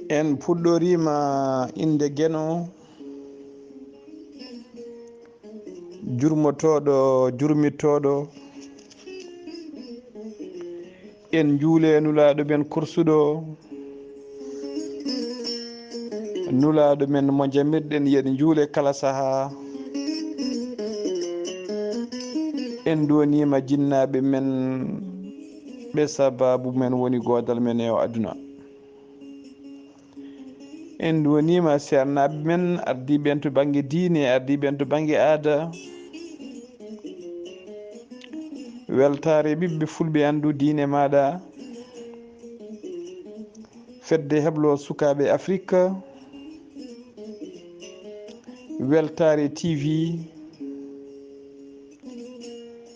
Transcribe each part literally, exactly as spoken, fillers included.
En puɗɗoriima innde Geno, jurmotooɗo, jurmitooɗo. En njuule Nulaaɗo men korsuɗo, Nulaaɗo men mo njamirɗen, yen njuule kala sahaa. En ndoniima jinnaaɓe men, ɓe sabaabu men woni goodal men e o aduna. En ndoniima seernaaɓe men, ardiiɓe en to bannge diine, ardiiɓe en to bannge aada. Weltaare ɓiɓɓe fulɓe, anndu diine maaɗa. Fedde heblo sukaaɓe Afrik. Weltaare T V.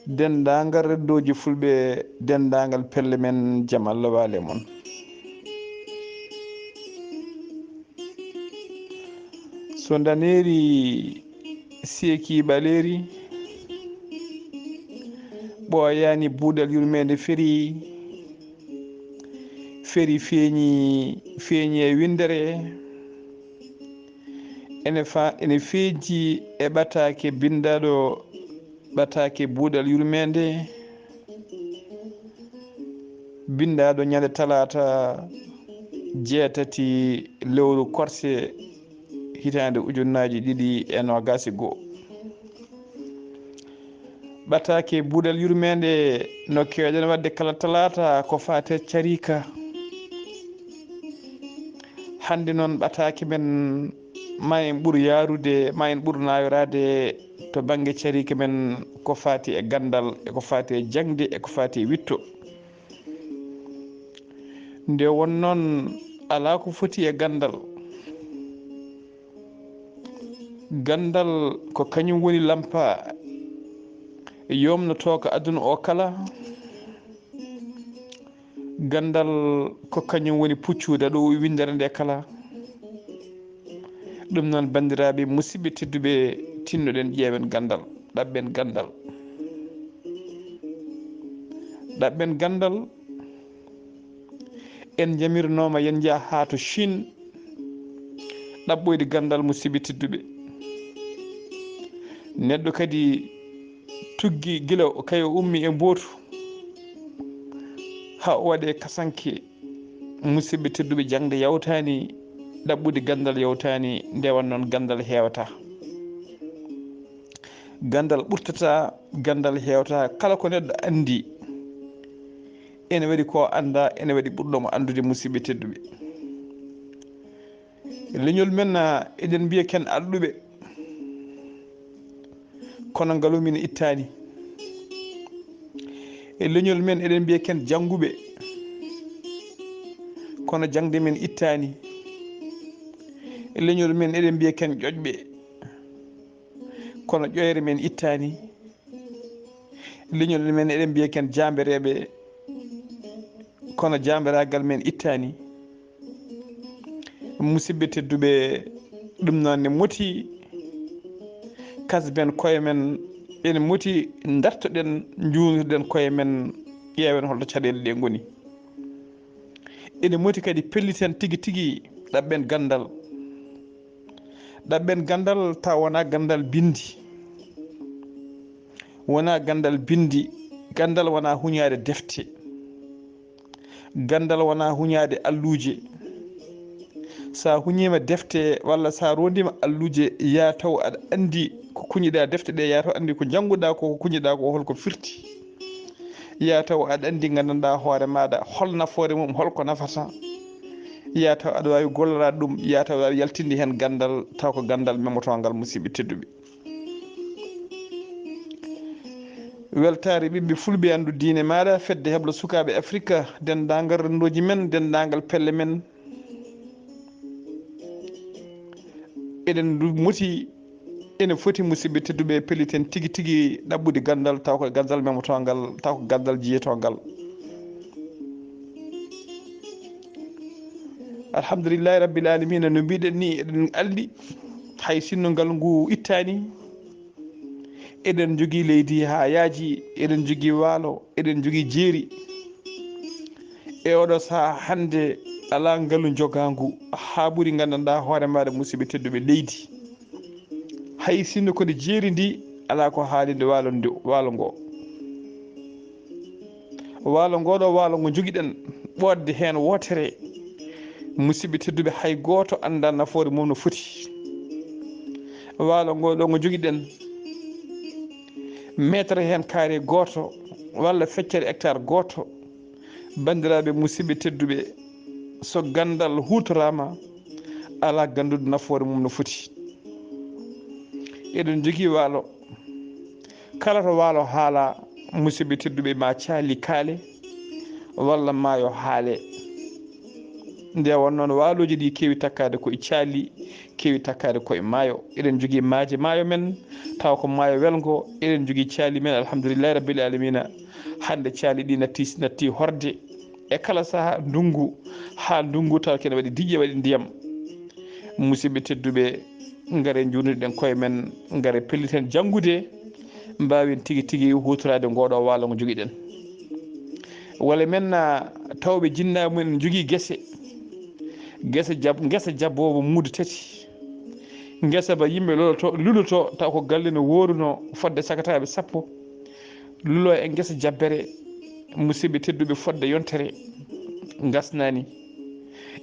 Denndaangal reddooji fulɓe, denndaangal pelle men, jam Allah waale mon. So ndaneeri seeki ɓaleeri, ɓooyaani buuɗal yurmeende feri, feri feeñi, feeñi e winndere, ene fa-, ene feeji e ɓataake binndaaɗo, ɓataake buuɗal yurmeende, binndaaɗo ñande talaata jeetati lewru korse hitaande ujunnaaji ɗiɗi e noogaas e goo. Ɓataake buuɗal yurmeende no keewɗen waɗde kala talaata ko faate cariika. Hannde noon ɓataake men ma en ɓur yaarude, ma en ɓur naayoraade to bannge cariika men ko faati e ganndal, e ko faati e jaŋde, e ko faati e witto. Nde won noon alaa ko foti e ganndal. Ganndal ko kañum woni lampa yomnotooka aduna o kala. Ganndal ko kañum woni puccude ɗo winndere nde kala. Ɗum noon, banndiraaɓe, musidɓe tedduɓe, tinnoɗen ƴeewen ganndal, ɗaɓɓen ganndal. Ɗaɓɓen ganndal, en njamirnooma yen njah haa to Chine, ɗaɓɓoyde ganndal, musidɓe tedduɓe. Neɗɗo kadi tuggi gila o kay o ummi e mbootu, haa o waɗe kasanke. Musidɓe tedduɓe, jaŋde yawtaani, ɗaɓɓude ganndal yawtaani, nde won noon ganndal heewata. Ganndal ɓurtata, ganndal heewata. Kala ko neɗɗo anndi, ene waɗi ko annda, ene waɗi ɓurɗo mo anndude, musidɓe tedduɓe. Leñol men, ah, eɗen mbiya ken alɗuɓe, kono ngalu men ittaani. E leñol men eɗen mbiya ken jannguɓe, kono jaŋde men ittaani. E leñol men eɗen mbiya ken ƴoƴɓe, kono ƴoyre men ittaani. Leñol men eɗen mbiya ken jaambereeɓe, kono jaamberaagal men ittaani. Musidɓe tedduɓe, ɗum noon ne moti kasben koye men, ene moti dartoɗen, njuunoɗen koye men, ƴeewen holto caɗeele ɗe ngoni. Ene moti kadi pelliten tigi tigi, ɗaɓɓen ganndal. Ɗaɓɓen ganndal taw wonaa ganndal binndi. Wonaa ganndal binndi. Ganndal wonaa huñaade defte. Ganndal wonaa huñaade alluuje. So a huñiima defte walla so a roondiima alluuje, yaa taw aɗa anndi ko kuñiɗaa defte ɗe, yaa taw anndi ko njannguɗaa ko, ko kuñiɗaa ko, holko firti. Yaa taw aɗa anndi, nganndanɗaa hoore maaɗa hol nafoore mum, holko nafata. Yaa taw aɗa waawi golloraade ɗum, yaa taw aɗa waawi yaltinde heen ganndal, taw ko ganndal memotoongal, musidɓe tedduɓe. Weltaare ɓiɓɓe fulɓe, anndu diine maaɗa, fedde heblo sukaaɓe Afrika, denndaangal renndooji men, denndaangal pelle men. Eɗen ndu-, moti, ene foti, musidɓe tedduɓe, pelliten tigi tigi ɗaɓɓude ganndal, taw ko ganndal memotoongal, taw ko ganndal jiyetoongal. Alhamdulillahi rabbil alamina, no mbiɗen ni, eɗen alɗi, hay sinno ngal ngu ittaani. Eɗen njogii leydi haa yaaji, eɗen njogii waalo, eɗen njogii jeeri. E oɗo sahaa hannde, alaa ngalu jogaangu haa ɓuri nganndanɗaa hoore maaɗa, musidɓe tedduɓe, leydi. Hay sinno ko ndi jeeri ndi, alaa ko haali nde waalo nde, waalo ngo. Waalo ngo ɗo, waalo ngo jogiɗen, ɓoodde heen wootere, musidɓe tedduɓe, hay gooto anndaa nafoore mum no foti. Waalo ngo ɗo ngo jogiɗen, meetere heen kaare gooto walla feccere hectare gooto, banndiraaɓe musidɓe tedduɓe, so ganndal huutoraama, alaa gannduɗo nafoore mum no foti. Eɗen jogii waalo. Kala to waalo haala, musidɓe tedduɓe, ma caali kaale walla maayo haale. Nde won noon, waalooji ɗi keewi takkaade koye caali, keewi takkaade koye maayo. Eɗen jogii maaje maayo men, tawa ko maayo welngo. Eɗen jogii caali men, alhamdulillahi rabbil alamina. Hannde caali ɗi natti, natti horde e kala saha ndunngu, haa ndunngu tawa kene waɗi diƴƴe, waɗi ndiyam. Musidɓe tedduɓe, ngare njuurnitoɗen koye men, ngare pelliten janngude, mbaawen tigi tigi huutoraade ngoo ɗoo waalo ngo jogiɗen. Walla men na tawɓe jinnaaɓe mum en njogii gese, gese jab-, ngesa jabboowo muudo tati, ngesa ba yimɓe loloto, luloto, taw ko galle no woorunoo fodde sagataaɓe sappo, lulo e ngesa jabbere, musidɓe tedduɓe, fodde yontere ngasnaani.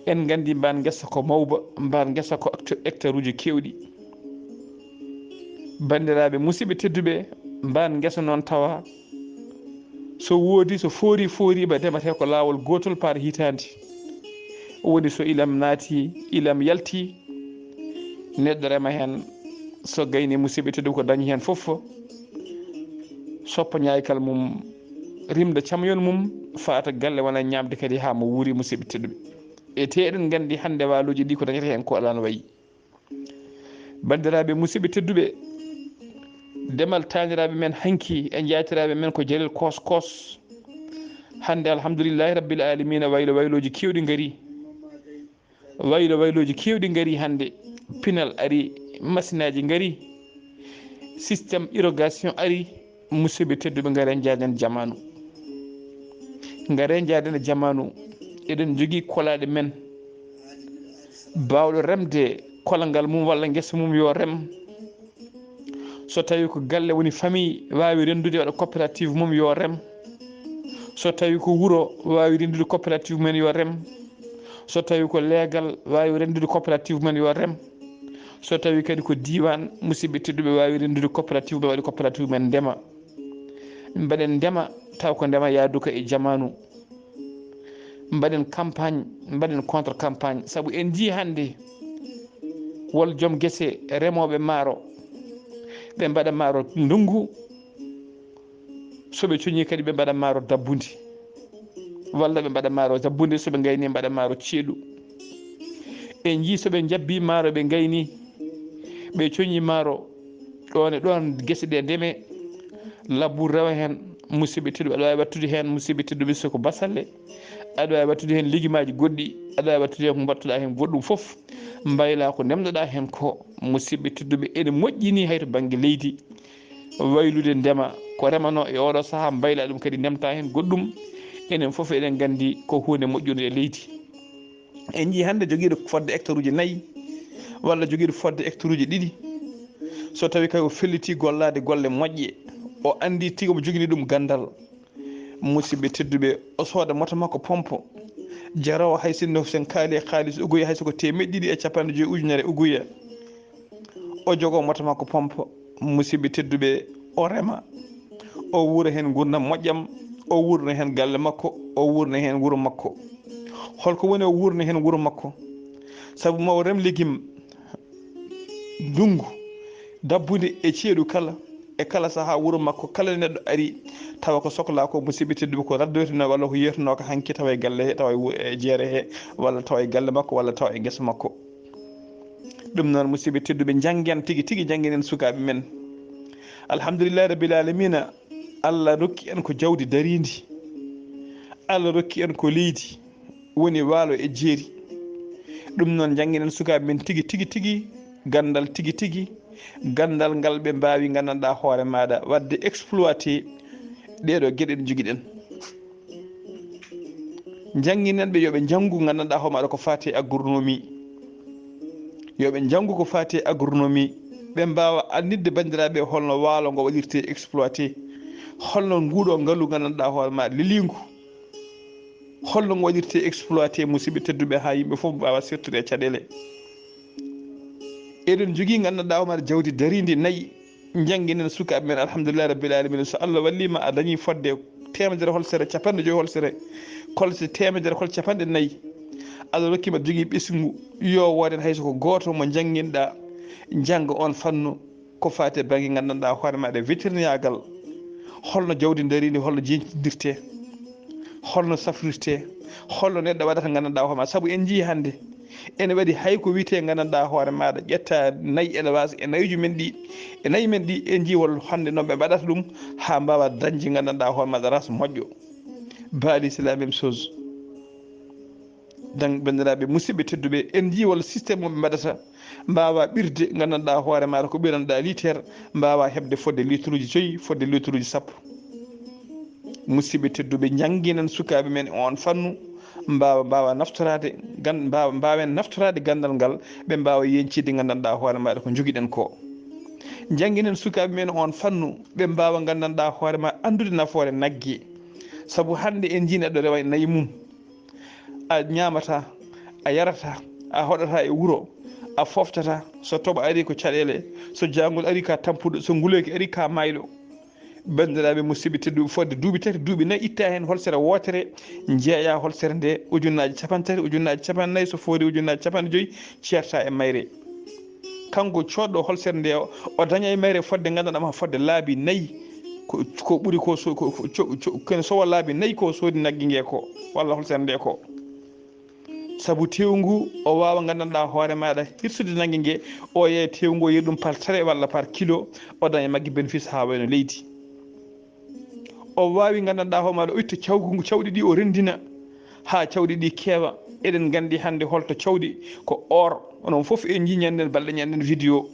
En nganndi mbaan ngesa ko mawba, mbaan ngesa ko hecta-, hectaruuji keewɗi. Banndiraaɓe musidɓe tedduɓe, mbaan ngesa noon tawa so woodi, so foori, foori ba ndematee ko laawol gootol par hitaande. Woni so ilam naati, ilam yalti, neɗɗo rema heen, so gayni, musidɓe tedduɓe, ko dañi heen fof, soppa ñaykal mum, rimda camyon mum, faata galle, wona ñaamde kadi haa mo wuuri, musidɓe tedduɓe. E te eɗen nganndi hannde waalooji ɗi ko dañata heen ko alaa no wayi. Banndiraaɓe musidɓe tedduɓe, demal taaniraaɓe men hanki e njaatiraaɓe men ko Jalel Koos Koos. Hannde, alhamdulillahi rabbil alamina, waylo waylooji keewɗi ngari. Waylo waylooji keewɗi ngari hannde. Pinal ari, masinaaji ngari, système irrigation ari. Musidɓe tedduɓe, ngare njaaden jamaanu. Ngare njaaden e jamaanu. Eɗen njogii kolaaɗe men. Baawɗo remde kolangal mum walla ngesa mum, yo rem. So tawi ko galle woni, famille waawi renndude, waɗa coopérative mum, yo rem. So tawi ko wuro waawi renndude coopérative mum en, yo rem. So tawi ko leegal waawi renndude coopérative mum en, yo rem. So tawi kadi ko diiwaan, musidɓe tedduɓe, waawi renndude coopérative mum en, waɗa coopérative mum en, ndema. Mbaɗen ndema, taw ko ndema yaaduka e jamaanu. Mbaɗen campagne, mbaɗen contre campagne, sabu en njii hannde wol joom gese remooɓe maaro, ɓe mbaɗa maaro ndunngu, so ɓe coñii kadi ɓe mbaɗa maaro dabbundi, walla ɓe mbaɗa maaro dabbundi, so ɓe ngayni mbaɗa maaro ceeɗu. En njii so ɓe njabbii maaro ɓe ngayni, ɓe coñii maaro, ɗoon e ɗoon gese ɗe ndeme, labour rewa heen, musidɓe tedduɓe, aɗa waawi waɗtude heen, musidɓe tedduɓe, so ko basalle, aɗa waawi waɗtude heen legumaaji goɗɗi, aɗa waawi waɗtude heen ko mbaɗtuɗaa heen goɗɗum fof, mbaylaa ko ndemnoɗaa heen ko, musidɓe tedduɓe, ene moƴƴini hay to bannge leydi, waylude ndema, ko remanoo e oɗo sahaa, mbaylaa ɗum kadi, ndemtaa heen goɗɗum, enen fof eɗen nganndi ko huunde moƴƴunde e leydi. En njii hannde jogiiɗo fodde hectare uji nayi walla jogiiɗo fodde hectare uji ɗiɗi, so tawi kay o felliti gollaade golle moƴƴe, o anndi tigi omo jogini ɗum ganndal, musidɓe tedduɓe, o sooda moto makko pompo, jaroowo hay sinno sen kaali e kaalis uguya, hay so ko teemeɗɗe ɗiɗi e capanɗe joyi ujunere uguya, o jogoo moto makko pompo, musidɓe tedduɓe, o rema, o wuura heen nguurndam moƴƴam, o wuurna heen galle makko, o wuurna heen wuro makko. Holko woni o wuurna heen wuro makko? Sabu ma o rem legim ndunngu, dabbude e ceeɗu kala, e kala sahaa wuro makko, kala neɗɗo ari, tawa ko soklaa ko, musidɓe tedduɓe, ko raddoytenoo walla ko yeetunoo ko hanki, tawa e galle he, tawa e wu-, e jeere he, walla tawa e galle makko, walla tawa e ngesa makko. Ɗum noon, musidɓe tedduɓe, njanngen tigi tigi, njannginen sukaaɓe men. Alhamdulillahi rabbil alamina, Allah rokki en ko jawdi dariindi, Allah rokki en ko leydi, woni waalo e jeeri. Ɗum noon, njannginen sukaaɓe men tigi tigi tigi, ganndal tigi tigi, ganndal ngal ɓe mbaawi, nganndanɗaa hoore maaɗa, waɗde exploité ɗeeɗo geɗe ɗe njogiɗen. Njannginanɓe yo ɓe njanngu nganndanɗaa hoore maaɗa ko faati e agronomie. Yo ɓe njanngu ko faati e agronomie. Ɓe mbaawa annitde banndiraaɓe holno waalo ngo waɗirtee exploité. Holno nguuɗo ngalu nganndanɗaa hoore maaɗa leliingu. Holno ngo waɗirtee exploité, musidɓe tedduɓe, haa yimɓe fof mbaawa sertude e caɗeele. Eɗen njogii nganndanɗaa hoore maaɗa jawdi dariindi nayi. Njannginen sukaaɓe men, alhamdulillahi rabbil alamina. So Allah walliima, a dañii fodde teemedere holsere, capanɗe joyi holsere, kolse teemedere, kolse capanɗe nayi. Allah rokkiima jogii ɓesngu, yo wooden hay so ko gooto mo njannginɗaa, njannga oon fannu ko faati e bannge nganndanɗaa hoore maaɗa vétérinaire, holno jawdi dariindi, holno jeñtindirtee, holno safrirtee, holno neɗɗo waɗata nganndanɗaa hoore maaɗa. Sabu en njiyii hannde, ene waɗi hay ko wiyetee nganndanɗaa hoore maaɗa, ƴetta nayi élevage e nayiiji men ɗi, e nayi men ɗi, en njii wol hannde noon ɓe mbaɗata ɗum haa mbaawa dañde nganndanɗaa hoore maaɗa race moƴƴo. Baali, c'est la même chose. Donc, banndiraaɓe musidɓe tedduɓe, en njii wol système mo ɓe mbaɗata, mbaawa ɓirde nganndanɗaa hoore maaɗa ko ɓiranɗaa litre, mbaawa heɓde fodde litruuji joyi, fodde litruuji sappo. Musidɓe tedduɓe, njannginen sukaaɓe men e oon fannu, mbaawa, mbaawa naftoraade gan-, mbaawa, mbaawen naftoraade ganndal ngal, ɓe mbaawa yeñcide nganndanɗaa hoore maaɗa ko njogiɗen ko. Njannginen sukaaɓe men e oon fannu, ɓe mbaawa nganndanɗaa hoore ma anndude nafoore nagge. Sabu hannde en njii neɗɗo rewa e nayi mum. A ñaamata, a yarata, a hoɗata e wuro, a foftata, so toɓo ari ko caɗeele, so jaangol ari ka tampuɗo, so nguleyki ari ka maayɗo. Banndiraaɓe musidɓe tedduɓe, fodde duuɓi tati, duuɓi nayi, itta heen holsere wootere, njeeya holsere nde ujunnaaje capanɗe tati, ujunnaaje capanɗe nayi, so foori ujunnaaje capanɗe joyi, ceerta e mayre. Kanko coodɗo holsere nde o, o daña e mayre fodde nganndanɗaa ma fodde laabi nayi, ko, ko ɓuri ko so-, ko, ko co-, co-, kono sowa laabi nayi ko soodi nagge nge ko, walla holsere nde ko. Sabu teewu ngu, o waawa nganndanɗaa hoore maaɗa hirsude nagge nge, o yeeya teewu ngu, o yeeya ɗum par trait walla par kilo, o daña magge bénéfice haa wayno leydi. O waawi nganndanɗaa hoore maaɗa, o itta cawgu ngu, cawɗi ɗi o renndina haa cawɗi ɗi keewa. Eɗen nganndi hannde holto cawɗi ko or, onon fof en njii ñande balɗe ñande vidéo.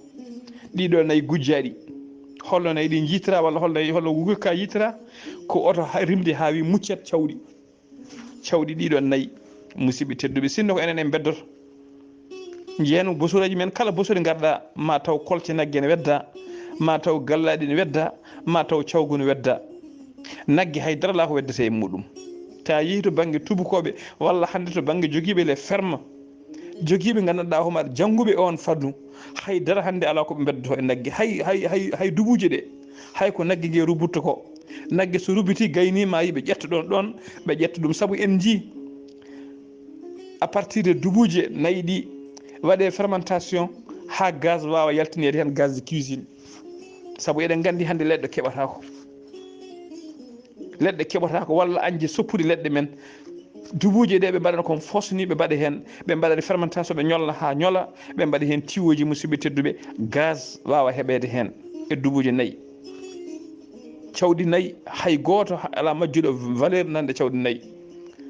Ɗiɗo nayi gujjaaɗi. Holno nayi ɗi njiytira walla holno, holno gugga ka yiytira? Ko oto ha-, rimde haa wi muccat cawɗi. Cawɗi ɗiɗo nayi, musidɓe tedduɓe, sinno ko enen en beddoto. Njeenu bosoraaji men, kala bosori ngarɗa, ma taw kolce nagge ne wedda, ma taw gallaaɗi ne wedda, ma taw cawgu ne wedda. Nagge hay dara alaa ko weddata e muɗum. Ta yehi to bannge tuubakooɓe, walla hannde to bannge jogiiɓe les fermes, jogiiɓe nganndanɗaa hoore maaɗa jannguɓe oon fannu, hay dara hannde alaa ko ɓe mbeddoto e nagge. Hay, hay, hay, hay dubuuje ɗe, hay ko nagge nge rubutto ko. Nagge so rubitii, gaynii, ma yi ɓe ƴetta ɗoon, ɗoon, ɓe ƴetta ɗum. Sabu en njii, à partir de dubuuje nayi ɗi, waɗee fermentation haa gaz waawa yaltineede heen, gaz de cuisine. Sabu eɗen nganndi hannde leɗɗe keɓataako. Leɗɗe keɓataako walla añde soppude leɗɗe men. Dubuuje ɗe ɓe mbaɗana kon fosni, ɓe mbaɗa heen, ɓe mbaɗa fermentation, ɓe ñolna haa ñola, ɓe mbaɗa heen tiwooji, musidɓe tedduɓe, gaz waawa heɓeede heen e dubuuje nayi. Cawɗi nayi, hay gooto ha-, alaa majjuɗo valeur nande cawɗi nayi.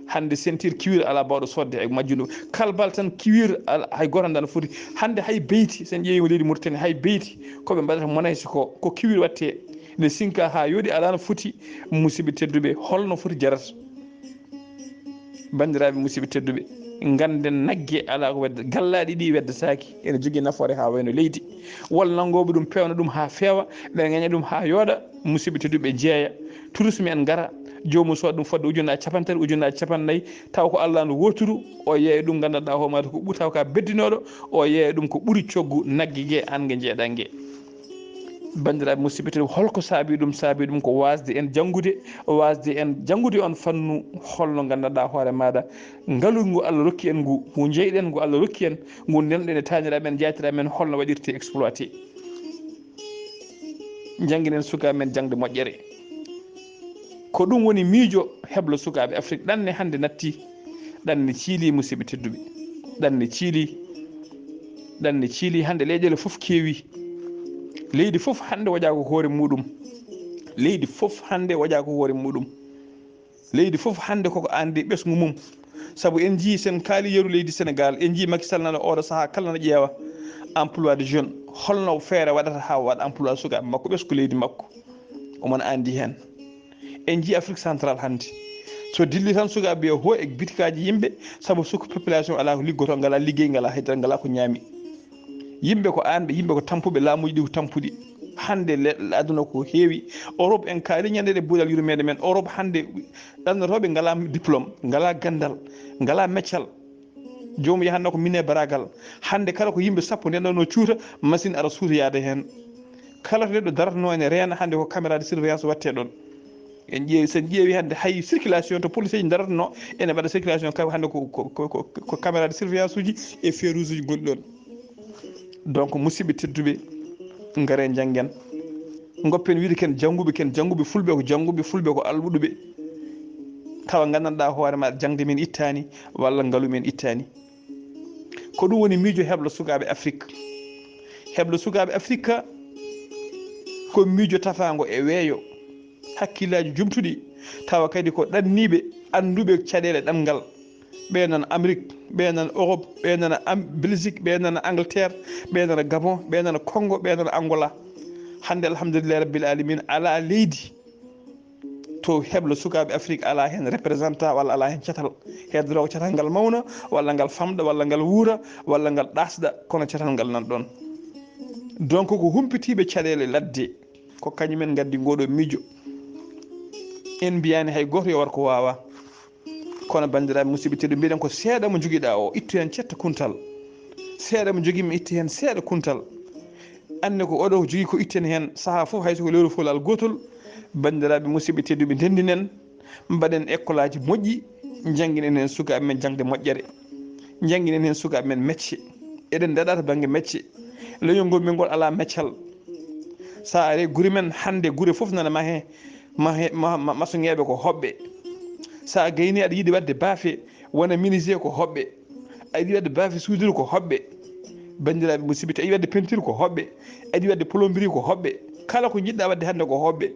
Hannde ceinture cuir alaa baawɗo soodde e majjuɗo. Kalbal tan cuir ala-, hay gooto anndaa no foti. Hannde hay beyti, so en ƴeewi leydi Mauritanie, hay beyti ko ɓe mbaɗata monnaie ko, ko cuir waɗte. Ne sinka haa yooɗi, alaa no foti, musidɓe tedduɓe, holno foti jarata? Banndiraaɓe musidɓe tedduɓe, ngannden nagge alaa ko wedda, gallaaɗi ɗi weddataake, ene jogii nafoore haa wayno leydi. Walla nanngooɓe ɗum, peewna ɗum haa feewa, ɓe ngaña ɗum haa yooɗa, musidɓe tedduɓe, jeeya. Tourisme en ngara, joomum sooda ɗum fodde ujunnaaje capanɗe tati, ujunnaaje capanɗe nayi, taw ko Alla no wooturu, o yeeya ɗum, nganndanɗaa hoore maaɗa ko ɓuri, taw ka beddinooɗo, o yeeya ɗum ko ɓuri coggu nagge nge, aan nge njeeɗaa nge. Banndiraaɓe musidɓe tedduɓe, holko saabi ɗum? Saabi ɗum ko waasde en janngude, waasde en janngude oon fannu, holno nganndanɗaa hoore maaɗa ngalu ngu Alla rokki en ngu, ngu njeyɗen, ngu Alla rokki en, ngu ndenɗen e taaniraaɓe men, jaatiraaɓe men, holno waɗirtee exploité. Njannginen sukaaɓe men jaŋde moƴƴere. Ko ɗum woni miijo heblo sukaaɓe Afrik. Ɗanne hannde natti, ɗanne ciili, musidɓe tedduɓe. Ɗanne ciili, ɗanne ciili, hannde leyɗeele fof keewi. Leydi fof hannde waƴaa ko hoore muuɗum. Leydi fof hannde waƴaa ko hoore muuɗum. Leydi fof hannde koko anndi ɓesngu mum. Sabu en njii, sen kaali yeru leydi Senegaal, en njii Macky Sall nana oɗo sahaa kala nana ƴeewa emploi de jeune. Holno feere waɗata haa waɗa emploi sukaaɓe makko, ɓesngu leydi makko? Omon anndi heen. En njii Afrique Centrale hannde. So dilli tan, sukaaɓe ɓe ho e bitikaaji yimɓe, sabu suka population alaa ko liggotoo, ngalaa liggey, ngalaa haydara, ngalaa ko ñaami. Yimɓe ko aanɓe, yimɓe ko tampuɓe, laamuuji ɗi ko tampuɗi. Hannde le-, aduna ko heewi. Europe en kaali ñande ɗe buuɗal yurmeende men. Europe hannde ɗannotooɓe ngalaa diplôme, ngalaa ganndal, ngalaa meccal. Joomum yahanno ko mine baragal. Hannde kala ko yimɓe sappo ndenno no cuuta, machine ara suutoyaade heen. Kala to neɗɗo daratnoo ene reena, hannde ko caméra de surveillance waɗtee ɗoon. En ƴeewi, so en ƴeewi hannde hay circulation to police eji daratnoo, ene mbaɗa circulation kam hannde ko, ko, ko, ko, ko caméra de surveillance uji e feu rouge uji gonɗi ɗoon. Donc, musidɓe tedduɓe, ngare njanngen. Ngoppen wiide ken jannguɓe, ken jannguɓe, fulɓe ko jannguɓe, fulɓe ko alɗuɓe. Tawa nganndanɗaa hoore ma jaŋde men ittaani, walla ngalu men ittaani. Ko ɗum woni miijo heblo sukaaɓe Afrik. Heblo sukaaɓe Afrik ko miijo tafaango e weeyo, hakkillaaji jumtuɗi, tawa kadi ko ɗanniiɓe, annduɓe caɗeele ɗanngal. Ɓe nana Amérique, ɓe nana Europe, ɓe nana Am-, Belgique, ɓe nana Angleterre, ɓe nana Gabon, ɓe nana Congo, ɓe nana Angola. Hannde, alhamdulillahi rabbil alamin, alaa leydi to heblo sukaaɓe Afrik alaa heen représentant walla alaa heen catal. Heddoroo ko catal ngal mawna, walla ngal famɗa, walla ngal wuura, walla ngal ɗaasɗa, kono catal ngal nan ɗoon. Donc, ko humpitiiɓe caɗeele ladde, ko kañumen ngaddi ngooɗoo miijo. En mbiyaani hay gooto yo war ko waawaa. Kono, banndiraaɓe musidɓe tedduɓe, mbiɗen ko seeɗa mo njogiɗaa o, ittu heen cetta kuntal. Seeɗa mo njogii mi, itti heen seeɗa kuntal. Anne ko oɗo jogii ko itten heen sahaa fof, hay so ko lewru fof laal gootol. Banndiraaɓe musidɓe tedduɓe, ndenndinen, mbaɗen ekkolaaji moƴƴi, njannginen heen sukaaɓe men jaŋde moƴƴere, njannginen heen sukaaɓe men mecce. Eɗen ndaɗa to bannge mecce. Leñol ngol men ngol alaa meccal. So a ari gure men hannde, gure fof nana mahee, mahee, ma-, ma-, masoŋeeɓe ko hoɓɓe. So a gaynii aɗa yiɗi waɗde baafe, wona menuisier ko hoɓɓe. A yiɗi waɗde baafe soudure ko hoɓɓe. Banndiraaɓe musidɓe, a yiɗi waɗde peinture ko hoɓɓe. A yiɗi waɗde plomberie ko hoɓɓe. Kala ko njiɗɗaa waɗde hannde ko hoɓɓe.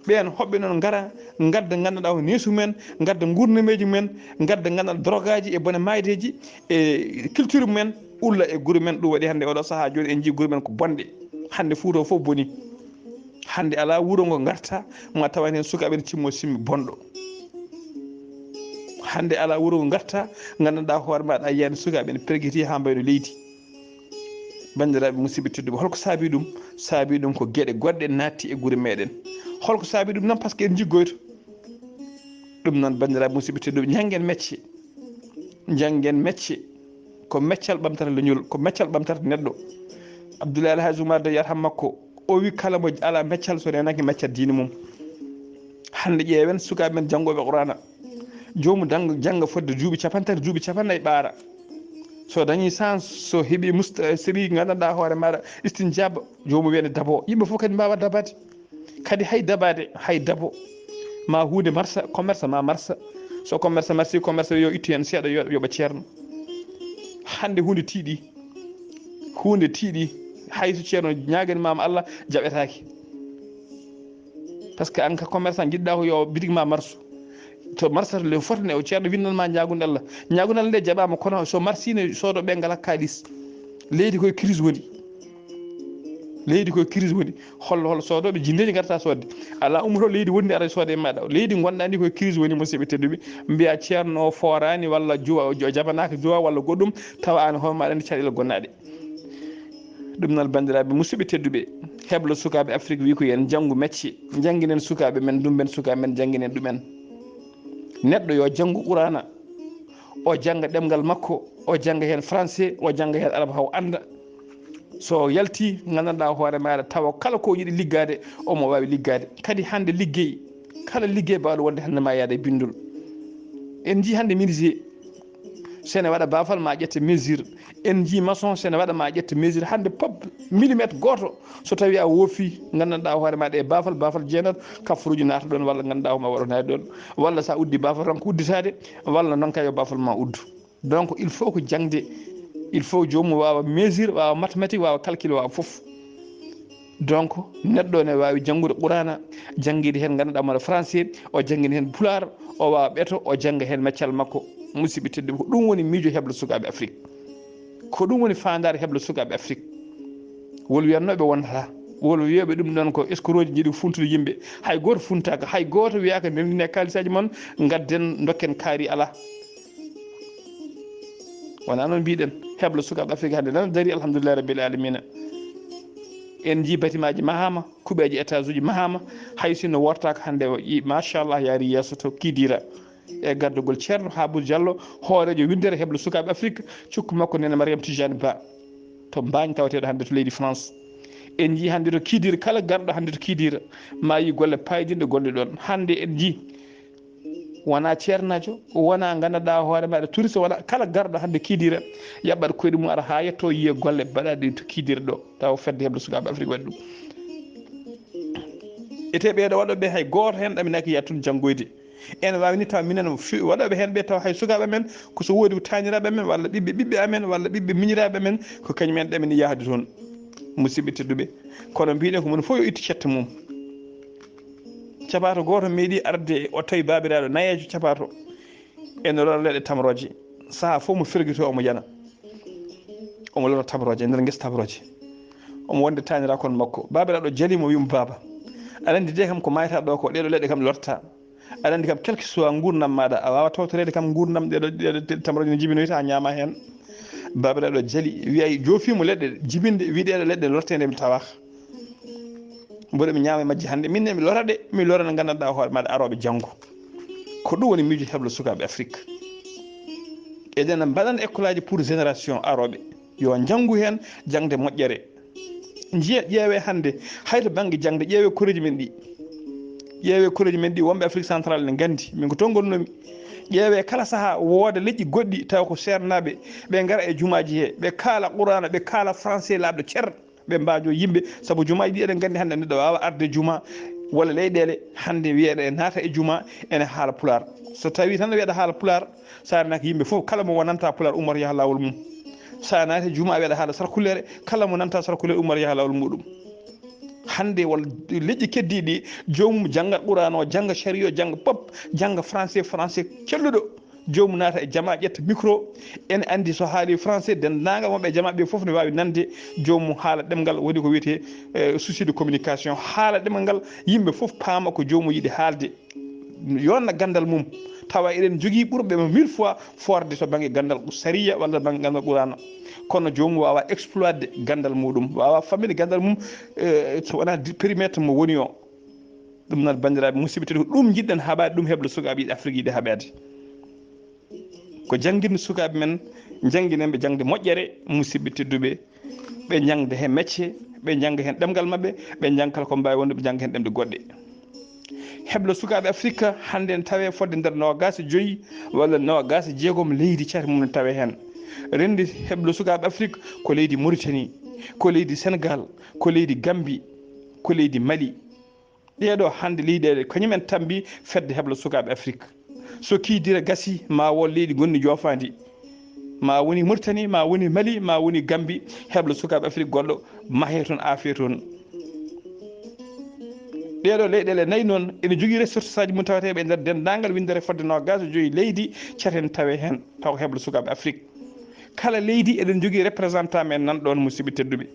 Ɓeen hoɓɓe noon ngara, ngadda nganndanɗaa ko neesu men, ngadda nguurnameeji men, ngadda nganndanɗaa drogaaji e bone maaydeeji e culture men, ulla e gure men. Ɗum waɗi hannde oɗo sahaa jooni en njii gure men ko bonɗe. Hannde Fuuta o fof boni. Hannde alaa wuro ngo ngarta ma tawan heen sukaaɓe ene cimmoo simmi bonɗo. Hannde alaa wuro ngo ngarta, nganndanɗaa hoore maaɗa a yiyaani sukaaɓe ene pergiti haa mbayno leydi. Banndiraaɓe musidɓe tedduɓe, holko saabii ɗum? Saabii ɗum ko geɗe goɗɗe naatti e gure meɗen. Holko saabii ɗum? Noon, par ce que en njiggoyto. Ɗum noon, banndiraaɓe musidɓe tedduɓe, njanngen mecce. Njanngen mecce. Ko meccal ɓamtata leñol, ko meccal ɓamtata neɗɗo. Abdoulaye Alhaji Oumar de yarham makko, o wi kala mo alaa meccal so reenaaki meccal diine mum. Hannde ƴeewen sukaaɓe men janngooɓe Qur'aana. Joomu dang-, jannga fodde duuɓi capanɗe tati, duuɓi capanɗe nayi ɓaara. So dañii chance, so heɓii must-, eh, seɓii nganndanɗaa hoore maaɗa istinjaaba, joomu wiyande daboo. Yimɓe fof kadi mbaawa dabaade. Kadi hay dabaade, hay dabo. Ma huunde marsa, commerce ma marsa. So commerce marsi, commerce yo ittu heen seeɗa, yo, yoɓa ceerno. Hannde huunde tiiɗi. Huunde tiiɗi. Hay so ceerno ñaagani maama Allah, jaɓetaake. Par ce que aan ka commerçant, njiɗɗaa ko yo bitik ma marsu. To marsata le fotane o ceerno winnan ma ñaagunde Allah. Ñaagunde Allah nde jaɓaama, kono so marsiino, soodooɓe ngalaa kaalis. Leydi koye crise woni. Leydi koye crise woni. Hollo, hollo soodooɓe jinneeji ngarta soodde. Alaa ummoto leydi wondi ara soode e maaɗa. Leydi ngonɗaa ndi koye crise woni, musidɓe tedduɓe. Mbiya ceerno o fooraani walla juwa, o jabanaaka juwa walla goɗɗum, tawa aan hoore maaɗa ndi caɗeele gonnaaɗe. Ɗum noon, banndiraaɓe musidɓe tedduɓe, heblo sukaaɓe Afrik wi ko yen njanngu mecce, njannginen sukaaɓe men, ndumben sukaaɓe men, njannginen ɗumen. Neɗɗo yo janngu Quraana, o jannga ɗemngal makko, o jannga heen français, o jannga heen arab, haw annda. So yalti, nganndanɗaa hoore maaɗa, tawa kala ko yiɗi liggaade, omo waawi liggaade. Kadi hannde liggey, kala liggey baawɗo wonde hannde ma yaade e binndol. En njii hannde menuisier, so ene waɗa baafal ma ƴette mesure. En njii maçon, so ene waɗa ma ƴette mesure. Hannde pop, millimètre gooto, so tawi a woofi, nganndanɗaa hoore maaɗa e baafal, baafal jeenat, kaffuruuji naata ɗoon, walla nganndanɗaa ko ma waɗonaade ɗoon. Walla so a uddi baafal tan ko udditaade, walla noon kay yo baafal ma uddu. Donc, il faut ko jaŋde, il faut joomum waawa mesure, waawa mathématique, waawa calcul, waawa fof. Donc, neɗɗo ne waawi janngude Quraana, janngiide heen nganndanɗaa mona français, o janngina heen pulaar, o waawa ɓeto, o jannga heen meccal makko. Musidɓe tedduɓe, ko ɗum woni miijo heblo sukaaɓe Afrik. Ko ɗum woni faandaare heblo sukaaɓe Afrik. Wol wiyatnooɓe wonata. Wolo wiyeɓe ɗum ɗon ko escroc ji jiɗi funtude yimɓe. Hay gooto funtaaka, hay gooto wiyaaka ndendine kalisaji mon, ngadden dokken kaari, alaa. Wona noon mbiɗen, heblo sukaaɓe Afrique hannde nana dari, alhamdulillahi rabbil alamina. En njii batimaji mahama, kuɓeji étage uji mahama, hay sinno wortaaka hannde o, i-, machallah, yaari yeeso to Kidira. E gardugol Ceerno Haabou Diallo, hooreejo winndere heblo sukaaɓe Afrique, cukko makko Neene Mariam Tijani Ba, to Mbaañ, tawateeɗo hannde to leydi France. En njii hannde to Kidira, kala garɗo hannde to Kidira, ma yi golle paydinɗe gonɗe ɗon. Hannde en njii, wona ceernaajo, wona nganndanɗaa hoore maaɗa touriste, wona kala garɗo hannde Kidira, yaɓɓat koyɗe mum ara haa yetto yiye golle baɗaɗe to Kidira ɗo, tawa fedde heblo sukaaɓe Afrique waɗi ɗum. Ete ɓeeɗo waɗoɓe hay gooto heen ɗaminaaki yaha tun janngoyde. En waawni taw minen fi-, waɗooɓe heen ɓe taw hay sukaaɓe men, ko so woodi ko taaniraaɓe men, walla ɓiɓɓe ɓiɓɓe amen, walla ɓiɓɓe miñiraaɓe men, ko kañum en ɗaminii yahde toon. Musidɓe tedduɓe, kono mbiɗen ko moni fof yo ittu cette mum. Capaato gooto meeɗi arde, o tawi baabiraaɗo nayeejo capaato ene lora leɗɗe tamrooje. Sahaa fof mo fergito omo yana. Omo lora tamrooje e nder ngesa tamrooje. Omo wonde taaniraaɓe makko. Baabiraaɗo jali mo, wi mo, "Baaba, aɗa anndi de kam ko maayata ɗo ko, ɗeɗo leɗɗe kam lorta. Aɗa anndi kam, quel que soit nguurndam maaɗa, a waawaa tawtoreede kam nguurndam, ɗeɗo, ɗeɗo tamrooje no njibinoyta, a ñaama heen." Baabiraaɗo jali, wiya, joofi mo leɗɗe jibinde, wi, "Ɗeɗo leɗɗe lorte nde mi tawa." Mboɗo mi ñaama e majje hannde, min ne mi lora ɗe, mi lora no nganndanɗaa hoore maaɗa arooɓe janngo. Ko ɗum woni miijo heblo sukaaɓe Afrique. Eɗen mbaɗan école-aji pour génération arooɓe. Yo njanngu heen jaŋde moƴƴere. Njiya, ƴeewe hannde, hay to bannge jaŋde, ƴeewe koreeji men ɗi. Ƴeewe koreeji men ɗi, wonɓe Afrique centrale ne nganndi. Min ko toon ngonnoomi. Ƴeewe kala sahaa, wooda leƴƴi goɗɗi, tawa ko seernaaɓe, ɓe ngara e jumaaji he, ɓe kaala Quraana, ɓe kaala français laaɓɗo cer, ɓe mbaajo yimɓe, sabu jumaaji ɗi eɗen nganndi hannde neɗɗo waawa arde juma, walla leyɗeele, hannde wiyeɗe naata e juma, ene haala pulaar. So tawi tan wiyeɗa haala pulaar, Saare nak yimɓe fof, kala mo wonanta pulaar, ummata yaha laawol mum. So a naati juma, a wiyaɗa haala sarkuleere, kala mo nanta sarkuleere, ummata yaha laawol muɗum. Hannde won leƴƴi keddiiɗi, joomum jannga Quraan o, jannga sariya o, jannga pop, jannga français, français celluɗo. Joomum naata e jama, ƴetta micro. En anndi so haali français, denndaangal wonɓe e jama ɓe fof ne waawi nande joomum haala ɗemngal, woni ko wiyetee, eh, souci de communication. Haala ɗemngal ngal, yimɓe fof paama ko joomum yiɗi haalde. Yonna ganndal mum, tawa eɗen njogii ɓurɓe mo mille fois forde to bannge ganndal sariya walla bannge ganndal Quraana. Kono joomum waawa exploitde ganndal muɗum, waawa famɗinde ganndal mum, eh, so wonaa di-, périmètre mo woni o. Ɗum noon, banndiraaɓe musidɓe tedduɓe, ko ɗum njiɗɗen haɓaade, ɗum heblo sukaaɓe yiɗi Afrik yiɗi haɓaade. Ko jannginde sukaaɓe men, njannginen ɓe jaŋde moƴƴere, musidɓe tedduɓe, ɓe njaŋda heen mecce, ɓe njannga heen ɗemngal maɓɓe, ɓe njannga kala ko mbaawi wonde, ɓe njannga heen ɗemɗe goɗɗe. Heblo sukaaɓe Afirka hannde ne tawee fodde nder noogaas e joyi walla noogaas e jeegom leydi, cate mum ne tawee heen. Renndi heblo sukaaɓe Afirka ko leydi Mauritanie, ko leydi Senegal, ko leydi Gambie, ko leydi Mali. Ɗee ɗoo hannde leyɗeele, kañum en tammbii fedde heblo sukaaɓe Afirka. So kiidira gasii, ma won leyɗi gonɗi joofaandi. Ma woni Mauritanie, ma woni Mali, ma woni Gambie, heblo sukaaɓe Afirka goɗɗo mahee toon, aafee toon. Ɗee ɗoo leyɗeele nayi noon, ene njogii ressources aji mum tawateeɓe e nder denndaangal winndere fodde noogaas e joyi leydi, cate ne tawee heen, taw ko heblo sukaaɓe Afirka. Kala leydi eɗen njogii représentant men nan ɗoon, musidɓe tedduɓe.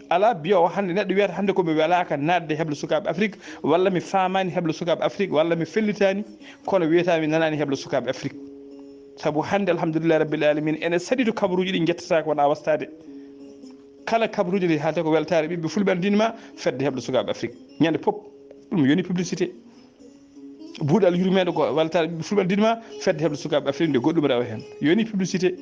Alaa biyo o hannde neɗɗo wiyata hannde ko mi welaaka naatde heblo sukaaɓe Afirka, walla mi faamaani heblo sukaaɓe Afirka, walla mi fellitaani, kono wiyata mi nanaani heblo sukaaɓe Afirka. Sabu hannde, alhamdulillahi rabbil alamin, ene saɗi to kabaruuji ɗi njettata ko wona wastaade. Kala kabaruuji ɗi haalta ko weltaare ɓiɓɓe fulɓe ndinma fedde heblo sukaaɓe Afirka. Ñande pop, ɗum yoni publicité. Buuɗal yurmeende ko weltaare ɓiɓɓe fulɓe ndinma fedde heblo sukaaɓe Afirka nde goɗɗum rewa heen. Yoni publicité.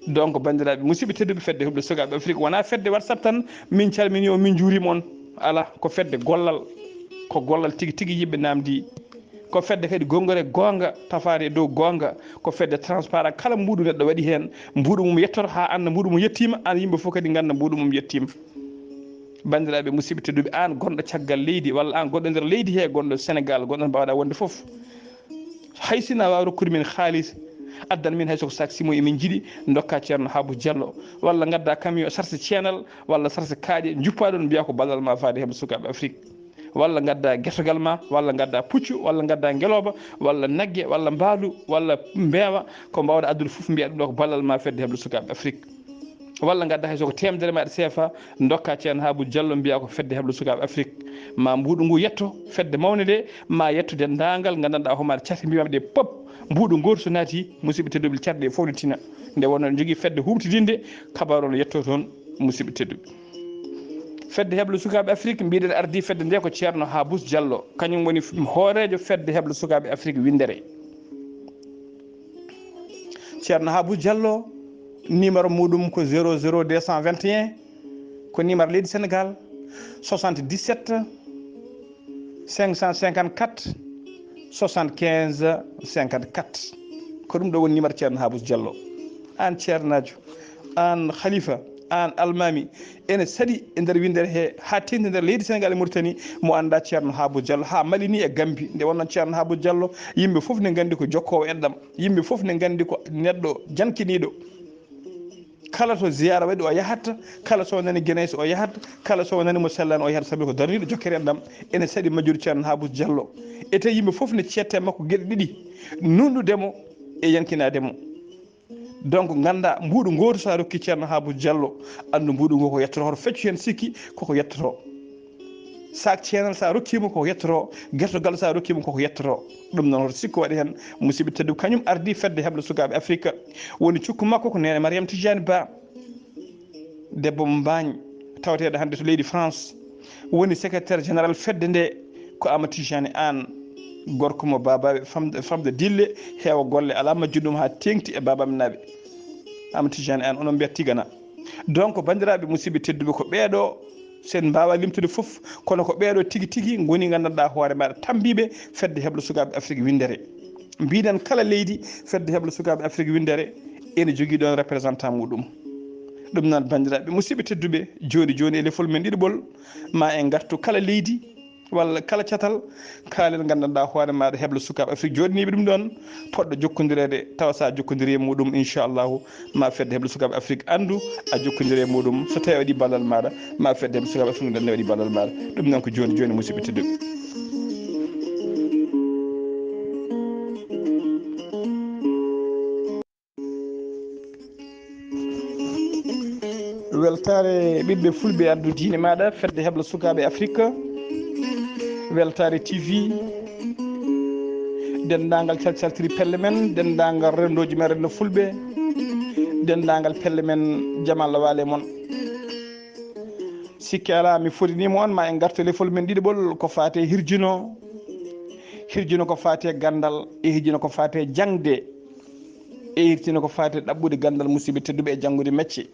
Donc, banndiraaɓe musidɓe tedduɓe, fedde heblo sukaaɓe Afirka wonaa fedde WhatsApp tan, min calminii on, min njuuriima on. Alaa, ko fedde gollal. Ko gollal tigi tigi yimɓe naamndii. Ko fedde kadi gonngore goonga, tafaade e dow goonga. Ko fedde transparent, kala mbuuɗu neɗɗo waɗi heen, mbuuɗu mum yettoto haa annda mbuuɗu mum yettiima, aan yimɓe fof kadi ngannda mbuuɗu mum yettiima. Banndiraaɓe musidɓe tedduɓe, aan gonɗo caggal leydi, walla aan gonɗo nder leydi he, gonɗo Senegal, gonɗo mbaawɗa wonde fof, hay sinno a waawa rokkude min haalis, addan min hay so ko sac simo emin njiɗi, ndokka Ceerno Habu Diallo, walla ngadda camion sarse ceenal, walla sarse kaaƴe, njuppaa ɗoon, mbiyaa ko ballal ma faade heblo sukaaɓe Afirka. Walla ngadda gertogal ma, walla ngadda puccu, walla ngadda ngelooba, walla nagge, walla mbaalu, walla mbeewa, ko mbaawɗa addude fof, mbiyaa ɗum ɗo ko ballal ma fedde heblo sukaaɓe Afirka. walla ngadda hay so ko teemedere maaɗa seefa, ndokka Ceerno Habu Diallo, mbiya ko fedde heblo sukaaɓe Afrik. Ma mbuuɗu ngu yetto fedde mawnde nde, ma yetto denndaangal nganndanɗaa homaade cate mbiyaɓe ɗe pop. Mbuuɗu gooto so naati, musidɓe tedduɓe, cate ɗe fof ne tina. Nde wonno ne jogii fedde huuɓtidinde, kabaru o no yetto toon, musidɓe tedduɓe. Fedde heblo sukaaɓe Afrik, mbiɗen ardii fedde nde ko Ceerno Habus Diallo, kañum woni hooreejo fedde heblo sukaaɓe Afrik winndere. Ceerno Habus Diallo, numéro muɗum ko zéro zéro deux cent vingt et un, ko numéro leydi Sénégal, soixante-dix-sept cinq cent cinquante-quatre soixante-quinze cinquante-quatre. Ko ɗum ɗo woni numéro Ceerno Habus Diallo. Aan ceernaajo, aan khalifa, aan almaami, ene saɗi e nder winndere he, haa teeŋti nder leydi Senegaal e Mauritanie, mo anndaa Ceerno Habus Diallo, haa Mali ni e Gambie. Nde wonnoo Ceerno Habus Diallo, yimɓe fof ne nganndi ko jokkoowo enɗam, yimɓe fof ne nganndi ko neɗɗo jankiniiɗo. Kala to ziyaara waɗi o yahat, kala so nani Guinée o yahat, kala so nani mo sellani o yahat, sabi ko darniiɗo jokkere enɗam. Ene saɗi majjude Ceerno Habus Diallo. E tawi yimɓe fof ne ceette makko geɗe ɗiɗi, nunɗude mo e yankinaade mo. Donc, ngannda mbuuɗu ngootu so a rokki Ceerno Habus Diallo, anndu mbuuɗu ngu ko yettoto, hoto feccu heen sikki, koko yettoto. Sac ceenal so a rokkiima koko yettoto, gertogal so a rokkiima koko yettoto. Ɗum noon hoto sikku waɗi heen, musidɓe tedduɓe, kañum ardii fedde heblo sukaaɓe Afrik. Woni cukko makko ko neene Mariam Tijani Ba, debbo mo Mbaañ, tawateeɗo hannde to leydi France. Woni secrétaire général fedde nde ko Amadou Tijani Anne, gorko mo baabaaɓe famde, famde dille, heewa golle, alaa majjuɗo ɗum haa teeŋti e baabaaɓe naaɓe. Amadou Tijani Anne, onon mbiyat Tigana. Donc, banndiraaɓe musidɓe tedduɓe, ko ɓeeɗo, so en mbaawaa limtude fof, kono ko ɓeeɗo tigi tigi ngoni nganndanɗaa hoore maaɗa tammbiiɓe fedde heblo sukaaɓe Afrik winndere. Mbiɗen kala leydi fedde heblo sukaaɓe Afrik winndere ene jogii ɗoon représentant muɗum. Ɗum noon, banndiraaɓe musidɓe tedduɓe, jooni jooni e lefol men ɗiɗaɓol, ma en ngartu kala leydi walla kala catal, kaalen nganndanɗaa hoore maaɗa heblo sukaaɓe Afrik jooɗaniiɓe ɗum ɗoon, poɗɗo jokkondireede, tawa so a jokkondirii e muɗum, inchallahu, ma fedde heblo sukaaɓe Afrik anndu a jokkondiri e muɗum. So tawi waɗi ballal maaɗa, ma fedde heblo sukaaɓe Afrik nde waɗi ballal maaɗa. Ɗum noon ko jooni jooni, musidɓe tedduɓe. Weltaare ɓiɓɓe fulɓe, addu diine maaɗa fedde heblo sukaaɓe Afrik. Weltaare T V, denndaangal calcaltiri pelle men, denndaangal renndooji men renndo fulɓe, denndaangal pelle men, jam Allah waale mon. Sikke alaa, mi fotiniima on, ma en ngartu e lefol men ɗiɗaɓol, ko faati e hirjino. Hirjino ko faati e ganndal, e hirjino ko faati e jaŋde, e hirjino ko faati e ɗaɓɓude ganndal, musidɓe tedduɓe, e janngude mecce.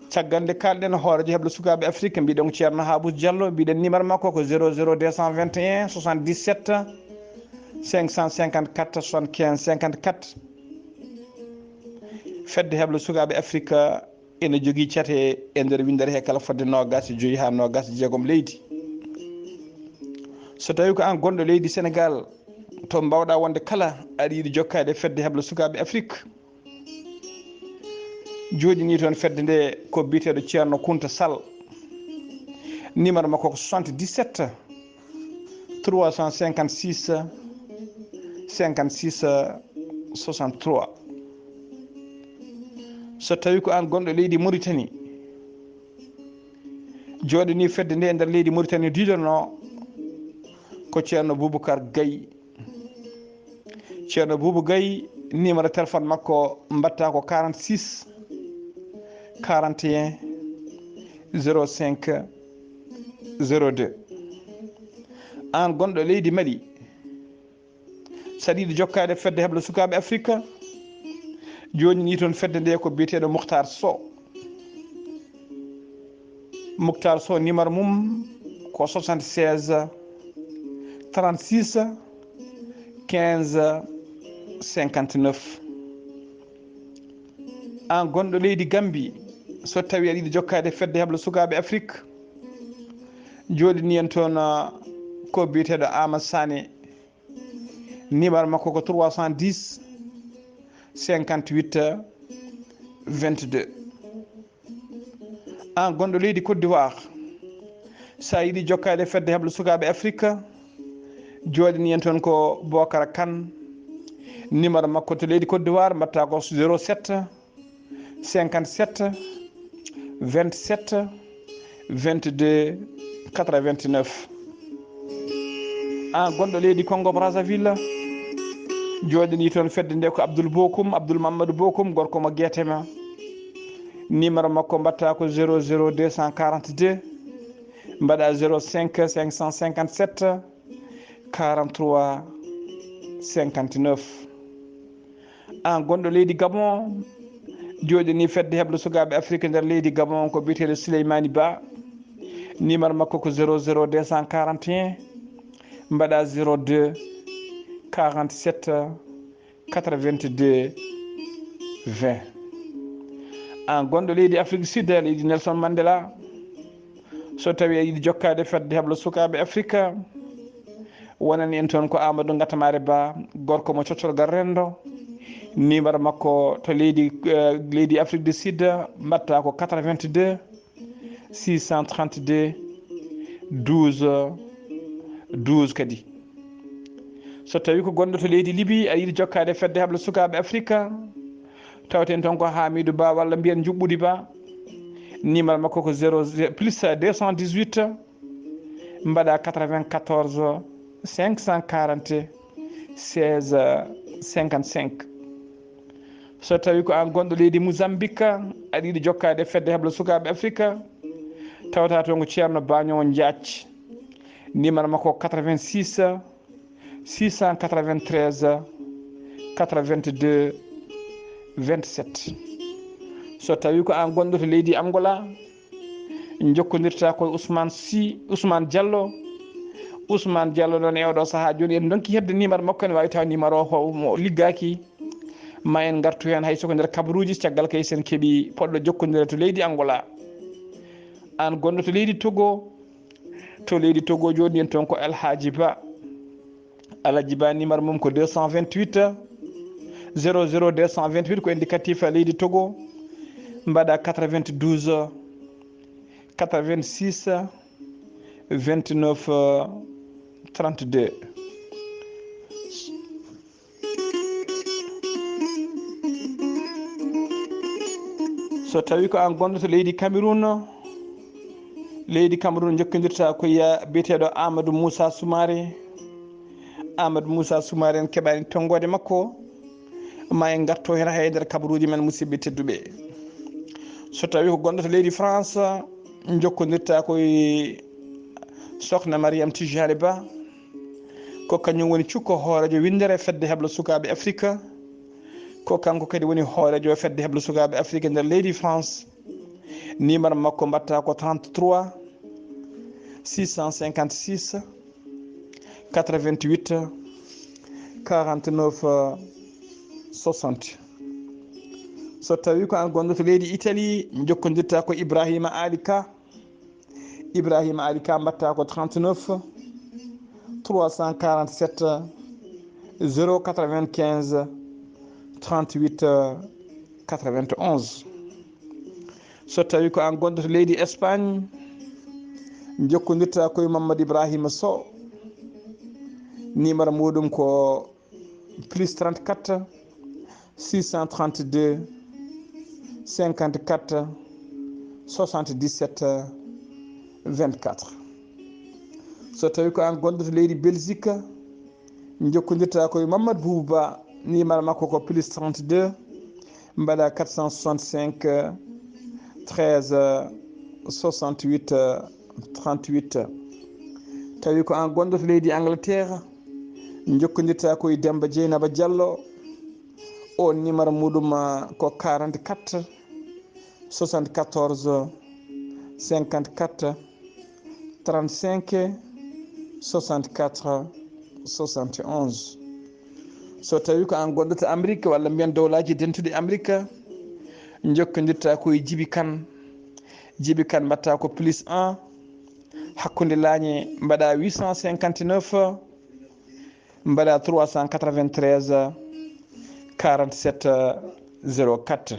Caggal nde kaalɗen hooreejo heblo sukaaɓe Afrik, mbiɗen ko Ceerno Habus Diallo, mbiɗen numéro makko ko zéro zéro deux cent vingt et un soixante-dix-sept cinq cent cinquante-quatre soixante-quinze cinquante-quatre. Fedde heblo sukaaɓe Afrik ene jogii cate e nder winndere he kala fodde noogaas e joyi haa noogaas e jeegom leydi. So tawii ko aan gonɗo leydi Senegaal, to mbaawɗaa wonde kala, aɗa yiɗi jokkaade e fedde heblo sukaaɓe Afrik, jooɗinii toon fedde nde ko biyeteeɗo Ceerno Kunta Sall. Numéro makko ko soixante-dix-sept trois cent cinquante-six cinquante-six soixante-trois. So tawii ko aan gonɗo leydi Mauritanie, jooɗinii fedde nde e nder leydi Mauritanie, diidorno ko Ceerno Boubacar Gaye. Ceerno Boubou Gaye, numéro téléphone makko mbaɗta ko quarante-six quarante et un zéro cinq zéro deux. Aan gonɗo leydi Mali, so aɗa yiɗi jokkaade fedde heblo sukaaɓe Afrik, jooɗinii toon fedde nde ko biyeteeɗo Mouhtar Sow. Mouhtar Sow, numéro mum ko soixante-seize trente-six quinze cinquante-neuf. Aan gonɗo leydi Gambie, so tawii aɗa yiɗi jokkaade fedde heblo sukaaɓe Afrik, jooɗinii en toon, uh, ko biyeteeɗo Ama Sané. Numéro makko ko trois cent dix cinquante-huit vingt-deux. Aan gonɗo leydi Côte d'Ivoire, so a yiɗi jokkaade fedde heblo sukaaɓe Afrik, jooɗinii en toon ko Bokara Kane. Numéro makko to leydi Côte d'Ivoire mbaɗta ko zéro sept cinquante-sept, vingt-sept, vingt-deux, quatre-vingt-neuf. An gonɗo leydi Congo Brazzaville, jooɗini toon fedde nde ko Abdoul Bokum, Abdoul Mamadou Bokum, gorko mo Guetema. Numéro makko mbatta ko zéro zéro deux cent quarante-deux, mbaɗa zéro cinq cinq cent cinquante-sept quarante-trois cinquante-neuf. An gonɗo leydi Gabon, jooɗini fedde heblo sukaaɓe Afrique nder leydi Gabon ko biyeteeɗo Souleymani Ba. Numéro makko ko zéro zéro deux cent quarante et un, mbaɗa zéro deux quarante-sept quatre-vingt-deux vingt. An gonɗo leydi Afrique du Sud, leydi Nelson Mandela, so tawi a yiɗi jokkaade fedde heblo sukaaɓe Afrique, wonani en toon ko Amadou Ngatamare Ba, gorko mo coccorgal renndo. Numéro makko to leydi, eh, leydi Afrique du Sud, mbatta ko quatre-vingt-deux six cent trente-deux douze douze kadi. So tawi ko gonɗo to leydi Libi, a yiɗi jokkaade fedde heblo sukaaɓe Afrique, tawten toon ko Hamidou Ba walla mbiyen Njuɓɓudi Ba. Numéro makko ko zéro, plus deux cent dix-huit, mbaɗa quatre-vingt-quatorze cinq cent quarante seize cinquante-cinq. So tawi ko an gonɗo leydi Mozambique, aɗa yiɗi jokkaade fedde heblo sukaaɓe Afrique, tawta toon ko Ceerno Bañowo Jaac. Numéro makko quatre-vingt-six six cent quatre-vingt-treize quatre-vingt-deux vingt-sept. So tawi ko an gonɗo to leydi Angola, jokkondirta ko Ousmane Sy, Ousmane Diallo. Ousmane Diallo noon e oɗo sahaa jooni en ndonki heɓde numéro makko, ene waawi taw numéro o mo liggaaki. Ma en ngartu heen hay soko nder kabaruuji, caggal kay sen keɓi poɗɗo jokkondire to leydi Angola. An gonɗo to leydi Togo, to leydi Togo jooni en toon ko Alhaji Ba. Alhaji Ba numéro mum ko deux cent vingt-huit zéro zéro deux cent vingt-huit, ko indicatif leydi Togo. Mbaɗa quatre-vingt-douze quatre-vingt-six vingt-neuf trente-deux. So tawi ko an gonɗo to leydi Cameroun, leydi Cameroun jokkondirta ko ya biyeteeɗo Amadou Moussa Soumaré. Amadou Moussa Soumaré en keɓani tonngoode makko, ma en ngarto heen hay nder kabaruuji men, musidɓe tedduɓe. So tawi ko gonɗo to leydi France, jokkondirta ko e Sokhna Mariam Tijani Ba. Ko kañum woni cukko hooreejo winndere fedde heblo sukaaɓe Afrika. Ko kanko kadi woni hooreejo fedde heblo sukaaɓe Afrika nder leydi France. Numéro makko mbatta ko trente-trois six cent cinquante-six quatre-vingt-huit quarante-neuf soixante. So tawi ko an gonɗo to leydi Italie, jokkondirta ko Ibrahima Ali Ka. Ibrahima Ali Ka mbatta ko trente-neuf trois cent quarante-sept zéro quatre-vingt-quinze trente-huit quatre-vingt-onze. So tawi ko an gonɗo to leydi Espagne, jokkondirta ko e Mamadou Ibrahima Sow. Numéro muɗum ko plus trente-quatre six cent trente-deux cinquante-quatre soixante-dix-sept vingt-quatre. So tawi ko an gonɗo to leydi Belgique, jokkondirta ko e Mamadou Boubou Ba, numéro makko ko plus trente-deux, mbaɗa quatre cent soixante-cinq treize soixante-huit trente-huit. Tawi ko an gonɗo to leydi Angleterre, jokkondirta ko e Demba Dieynaba Diallo. O numéro muɗum, ah, ko quarante-quatre soixante-quatorze cinquante-quatre trente-cinq soixante-quatre soixante-onze. So tawi ko an gonɗo to Amérique walla mbiyen dowlaji dentuɗi Amérique, jokkondirta ko e Djiby Kane. Djiby Kane mbatta ko plus un, hakkunde laañe mbaɗa huit cent cinquante-neuf, mbaɗa trois cent quatre-vingt-treize quarante-sept zéro quatre.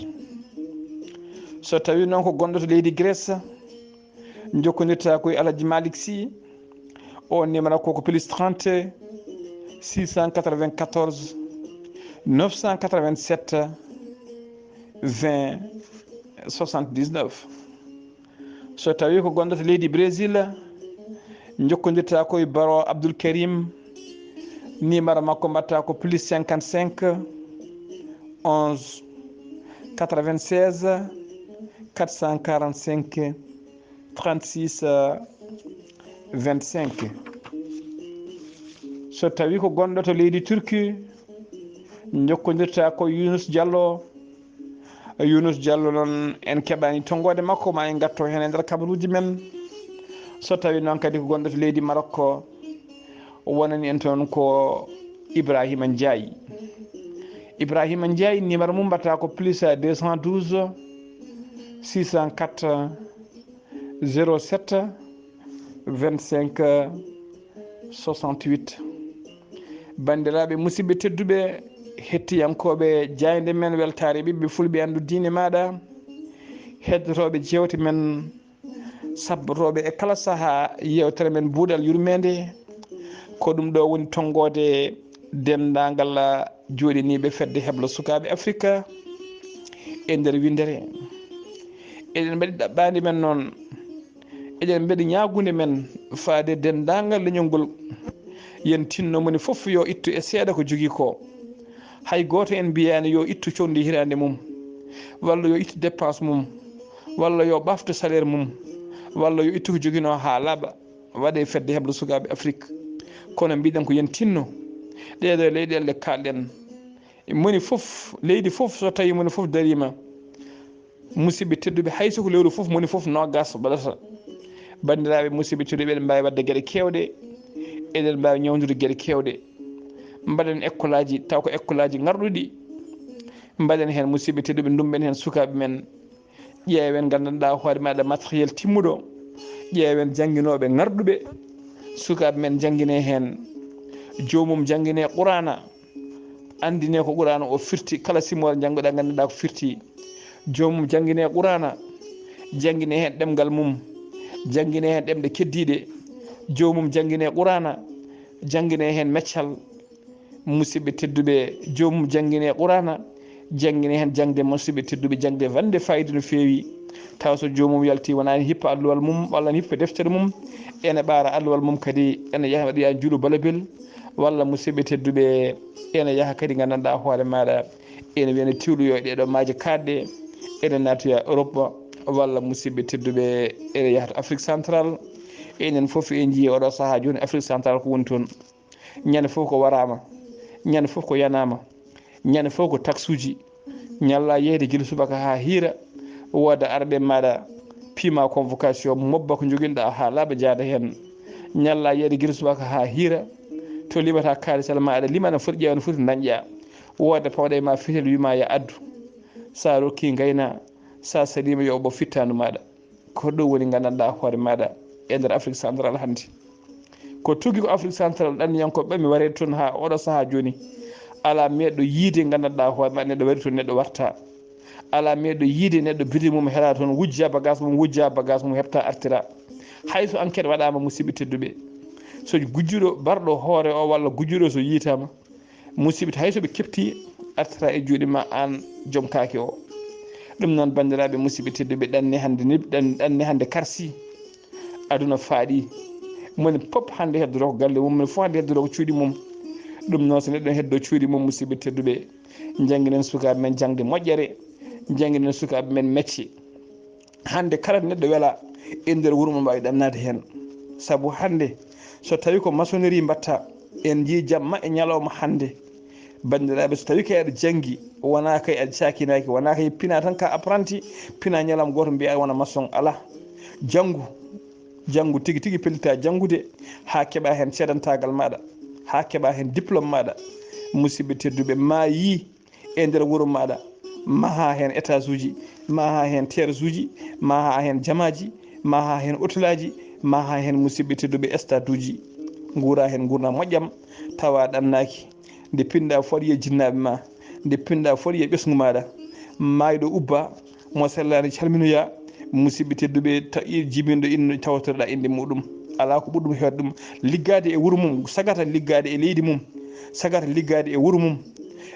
So tawi noon ko gonɗo to leydi Grèce, jokkondirta ko e Alhaji Malick Sy. O numéro ko ko plus trente six cent quatre-vingt-quatorze neuf cent quatre-vingt-sept vingt soixante-dix-neuf. So tawii ko gonɗo to leydi Brésil, njokkondirta ko e Baro Abdoul Karim, numéro makko mbaɗta ko plus cinquante-cinq, onze, quatre-vingt-seize, quatre cent quarante-cinq, trente-six, vingt-cinq. So tawii ko gonɗo to leydi Turki, njokkondirta ko Yunus Diallo. Yunus Diallo noon, en keɓaani tonngoode makko, ma en ngatto heen e nder kabaruuji men. So tawii noon kadi ko gonɗo to leydi Marokko, wonani en toon ko Ibrahima Ndiaye. Ibrahima Ndiaye, numéro mum mbaɗta ko plus deux cent douze, six cent quatre, zéro sept, vingt-cinq, soixante-huit. Banndiraaɓe, musidɓe tedduɓe, hettiyankooɓe jaaynde men Weltaare Ɓiɓɓe Fulɓe Anndu Diine Maaɗa, heɗotooɓe jeewte men, sabbotooɓe e kala sahaa yeewtere men Buuɗal Yurmeende, ko ɗum ɗo woni tonngoode denndaangal jooɗiniiɓe Fedde Heblo Sukaaɓe Afrika e nder winndere. Eɗen mbaɗi ɗaɓɓaande men noon, eɗen mbaɗi ñaagunde men faade denndaangal leñol ngol, yen tinno moni fof yo ittu e seeɗa ko jogii ko. Hay gooto en mbiyaani yo ittu coñde hiraande mum, walla yo ittu dépense mum, walla yo ɓaftu salaire mum, walla yo ittu ko joginoo haa laaɓa, waɗe Fedde Heblo Sukaaɓe Afrik. Kono mbiɗen ko yen tinno ɗeeɗo leyɗeele ɗe kaalɗen. Moni fof, leydi fof, so tawii moni fof dariima, musidɓe tedduɓe, hay so ko lewru fof, moni fof noogas waɗata. Banndiraaɓe, musidɓe tedduɓe, eɗen mbaawi waɗde geɗe keewɗe, eɗen mbaawi ñawndude geɗe keewɗe. Mbaɗen ekkolaaji, taw ko ekkolaaji ŋarɗuɗi. Mbaɗen heen, musidɓe tedduɓe, ndummben heen sukaaɓe men, ƴeewen, nganndanɗaa hoore maaɗa matériel timmuɗo, ƴeewen jannginooɓe ŋarɗuɓe, sukaaɓe men njanngine heen, joomum njanngine Quraana, anndine ko Quraana o firti, kala simoore njannguɗaa nganndanɗaa ko firti, joomum njanngine Quraana, njanngine heen ɗemngal mum, njanngine heen ɗemɗe keddiiɗe, joomum njanngine Quraana, njanngine heen meccal, musidɓe tedduɓe, joomum janngine Quraana, janngine heen jaŋde, musidɓe tedduɓe, jaŋde wande faayiida no feewi. Tawa so joomum yalti wonaa ene hippa alluwal mum walla ene hippa deftere mum, ene ɓaara alluwal mum kadi, ene yaha waɗoya juuɗo balabel, walla musidɓe tedduɓe, ene yaha kadi nganndanɗaa hoore maaɗa, ene wiya ene tiwloyo e ɗeɗo maaje kaaɗɗe, ene naatoya Europe, walla musidɓe tedduɓe, ene yaha to Afrique Central. Enen fof en njii oɗo sahaa jooni Afrique Central ko woni toon. Ñande fof ko waraama, ñande fof ko yanaama, ñande fof ko taksuuji. Ñalla yeeyde gila subaka haa hiira, wooda arɓe maaɗa, piima convocation, mobba ko njoginɗaa haa laaɓa, jaada heen. Ñalla yeeyde gila subaka haa hiira, to limataa kaalis, ala ma aɗa lima, no foti ƴeewa, no foti dañƴa. Wooda pawɗa e ma fetel, wii ma ya addu. Sa rokki, ngayna. Sa saliima, yo oɓo fittaandu maaɗa. Ko ɗum woni nganndanɗaa hoore maaɗa e nder Afrique Central hannde. Ko tugi ko Afrique Central ɗanniyankooɓe ɓe mi wareede toon haa oɗo sahaa jooni. Alaa meeɗɗo yiide nganndanɗaa hoore maaɗa neɗɗo wari toon, neɗɗo warta. Alaa meeɗɗo yiide neɗɗo biri mum hera toon, wujja bagaas mum, wujja bagaas mum, heɓta artira. Hay so enquête waɗaama, musidɓe tedduɓe, so gujjuɗo barɗo hoore o walla gujjuɗo so yiitaama, musidɓe, hay so ɓe keɓti, artata e juuɗe ma aan joom kaake o. Ɗum noon, banndiraaɓe musidɓe tedduɓe, ɗanne hannde ni, ɗan-, ɗanne hannde karsi, aduna faaɗi. Moni fof hannde heddoro ko galle mum, moni fof hannde heddoro ko cuuɗi mum. Ɗum noon, so neɗɗo heddo cuuɗi mum, musidɓe tedduɓe, njannginen sukaaɓe men jaŋde moƴƴere, njannginen sukaaɓe men mecce. Hannde kala neɗɗo wela e nder wuro mum, waawi ɗannaade heen. Sabu hannde so tawii ko maçonnerie mbaɗta, en njii jamma e ñalawma hannde. Banndiraaɓe, so tawii kay aɗa janngi, wonaa kay aɗa caakinaaki, wonaa kay pina tan ka apprenti, pina ñalawma gooto mbiyaa wona maçon, alaa. Janngu, janngu tigi tigi, pellitaa janngude haa keɓaa heen ceedantaagal maaɗa, haa keɓaa heen diplôme maaɗa. Musidɓe tedduɓe, maa yii e nder wuro maaɗa, maha heen étage uji, maha heen terrasse uji, maha heen jamaaji, maha heen hôtel aji, maha heen, musidɓe tedduɓe, stade uji. Nguura heen nguurndam moƴƴam, tawa ɗannaaki. Nde pinɗa fooɗi e jinnaaɓe ma, nde pinɗa fooɗi e ɓesngu maaɗa. Maayɗo ubba, mo sellaani calminoya, musidɓe tedduɓe, ta-, i-, jibinɗo inno tawtoreɗa innde muɗum. Alaa ko ɓuri ɗum heewde ɗum. Liggaade e wuro mum, sagata liggaade e leydi mum, sagata liggaade e wuro mum,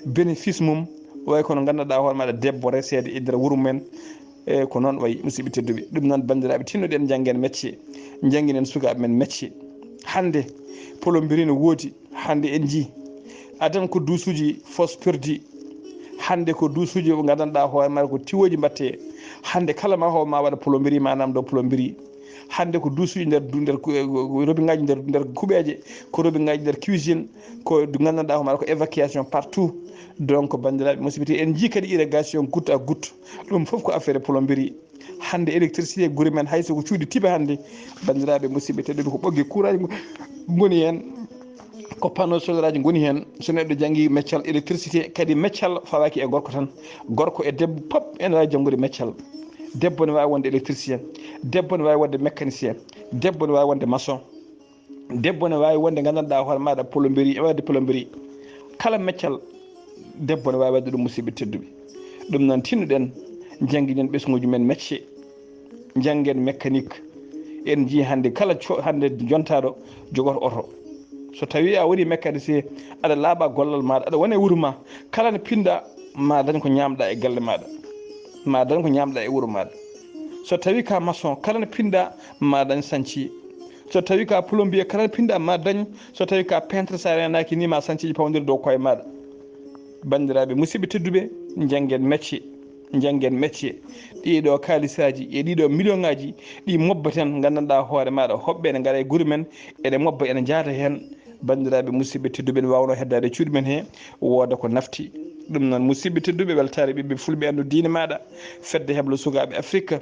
bénéfice mum, way kono nganndanɗaa hoore maaɗa debbo reseede e nder wuro mum en, E ko noon wayi, musidɓe tedduɓe. Ɗum noon, banndiraaɓe, tinnoɗen njanngen mecce, njannginen sukaaɓe men mecce. Hannde, polombiri no woodi, hannde en njii. Adan ko duusuuji fos perdi. Hannde ko duusuuji mo nganndanɗaa hoore maaɗa ko tiwooji mbaɗte. Hannde kala ma ho ma waɗa polombiri, maanaam ɗo polombiri. Hannde ko duusuuji nder, nder ku-, robiŋaaji nder, nder kuɓeeje, ko robiŋaaji nder cuisine, ko nganndanɗaa hoore maaɗa ko évacuation partout. Donc, banndiraaɓe musidɓe, en njii kadi irrigation goutte à goutte. Ɗum fof ko affaire polombiri. Hannde électricité gure men, hay so ko cuuɗi tiiɓe hannde, banndiraaɓe musidɓe tedduɓe, ko ɓoggi kuuraaji ngo-, ngoni heen, ko panneau solaire aji ngoni heen. So neɗɗo janngi meccal électricité, kadi meccal fawaaki e gorko tan. Gorko e debbo pop ene waawi janngude meccal. Debbo ne waawi wonde électricien, debbo ne waawi wonde mécanicien, debbo ne waawi wonde maçon. Debbo ne waawi wonde nganndanɗaa hoore maaɗa polombiri, waɗde polombiri. Kala meccal, debbo ne waawi waɗde ɗum, musidɓe tedduɓe. Ɗum noon, tinnoɗen njannginen ɓesnguuji men mecce, njanngen mécanique. En njii hannde kala co-, hannde jontaaɗo jogoto oto. So tawii a woni mécanicien, aɗa laaɓa gollal maaɗa, aɗa wona e wuro ma, kala ne pinɗa, ma dañ ko ñaamɗa e galle maaɗa, ma dañ ko ñaamɗa e wuro maaɗa. So tawii ka maçon, kala ne pinɗa, ma dañ sañci. So tawii ka plombier, kala ne pinɗa, ma dañ. So tawii ka peintre, so a reenaaki ni, ma sañciiji pawondire dow koye maaɗa. Banndiraaɓe musidɓe tedduɓe, njanngen mecce, njanngen mecce. Ɗiɗo kaalisaaji e ɗiɗo miliyoŋaaji ɗi mobbaten, nganndanɗaa hoore maaɗa, hoɓɓe ene ngara e gure men, ene mobba, ene njaada heen. Banndiraaɓe musidɓe tedduɓe, ene waawnoo heddaade cuuɗi men he, wooda ko nafti. Ɗum noon, musidɓe tedduɓe, weltaare ɓiɓɓe fulɓe, anndu diine maaɗa, fedde heblo sukaaɓe Afrik.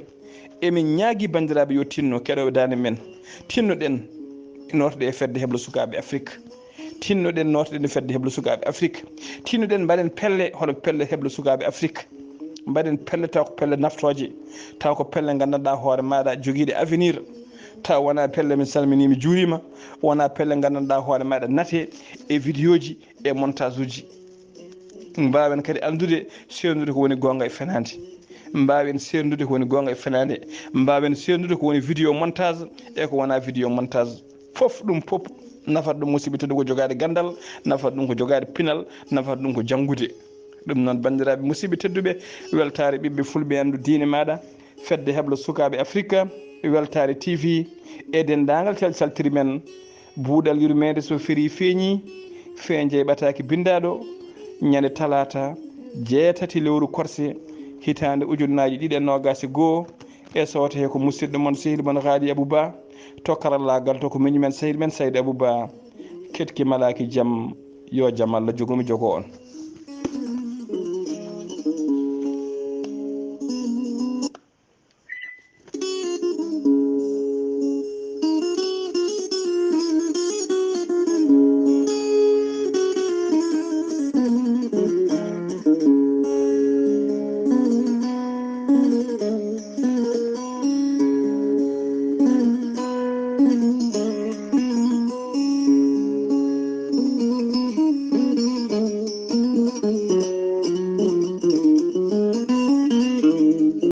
Emin ñaagii banndiraaɓe yo tinno, keɗooɓe daande men, tinnoɗen nootude e fedde heblo sukaaɓe Afrik. Tinnoɗen nootude e fedde heblo sukaaɓe Afrik. Tinnoɗen mbaɗen pelle, hono pelle heblo sukaaɓe Afrik. Mbaɗen pelle taw ko pelle naftooje, taw ko pelle nganndanɗaa hoore maaɗa jogiiɗe avenir. Taw wonaa pelle, mi salminii, mi juuriima, wonaa pelle nganndanɗaa hoore maaɗa nate e vidéoji e montage uji. Mbaawen kadi anndude, seerndude ko woni goonga e fenaande. Mbaawen seerndude ko woni goonga e fenaande. Mbaawen seerndude ko woni vidéo montage e ko wonaa vidéo montage. Fof ɗum fof nafata ɗum, musidɓe tedduɓe, ko jogaade ganndal, nafata ɗum ko jogaade pinal, nafata ɗum ko janngude. Ɗum noon, banndiraaɓe musidɓe tedduɓe, weltaare ɓiɓɓe fulɓe, anndu diine maaɗa, fedde heblo sukaaɓe Afrik, weltaare T V, e denndaangal cal-, caltiri men. Buuɗal yurmeende so ferii feeñii, feeñde e ɓataake binndaaɗo, ñande talaata, jeetati lewru korse, hitaande ujunnaaji ɗiɗi e noogaas e goo, e sooto he ko musidɗo mon, sehil mon Haadi Abou Ba, to karallaagal to ko miñi men, sehil men Saydu Abou Ba. Ketki malaaki jam, yo jam Allah jogomi jogo on.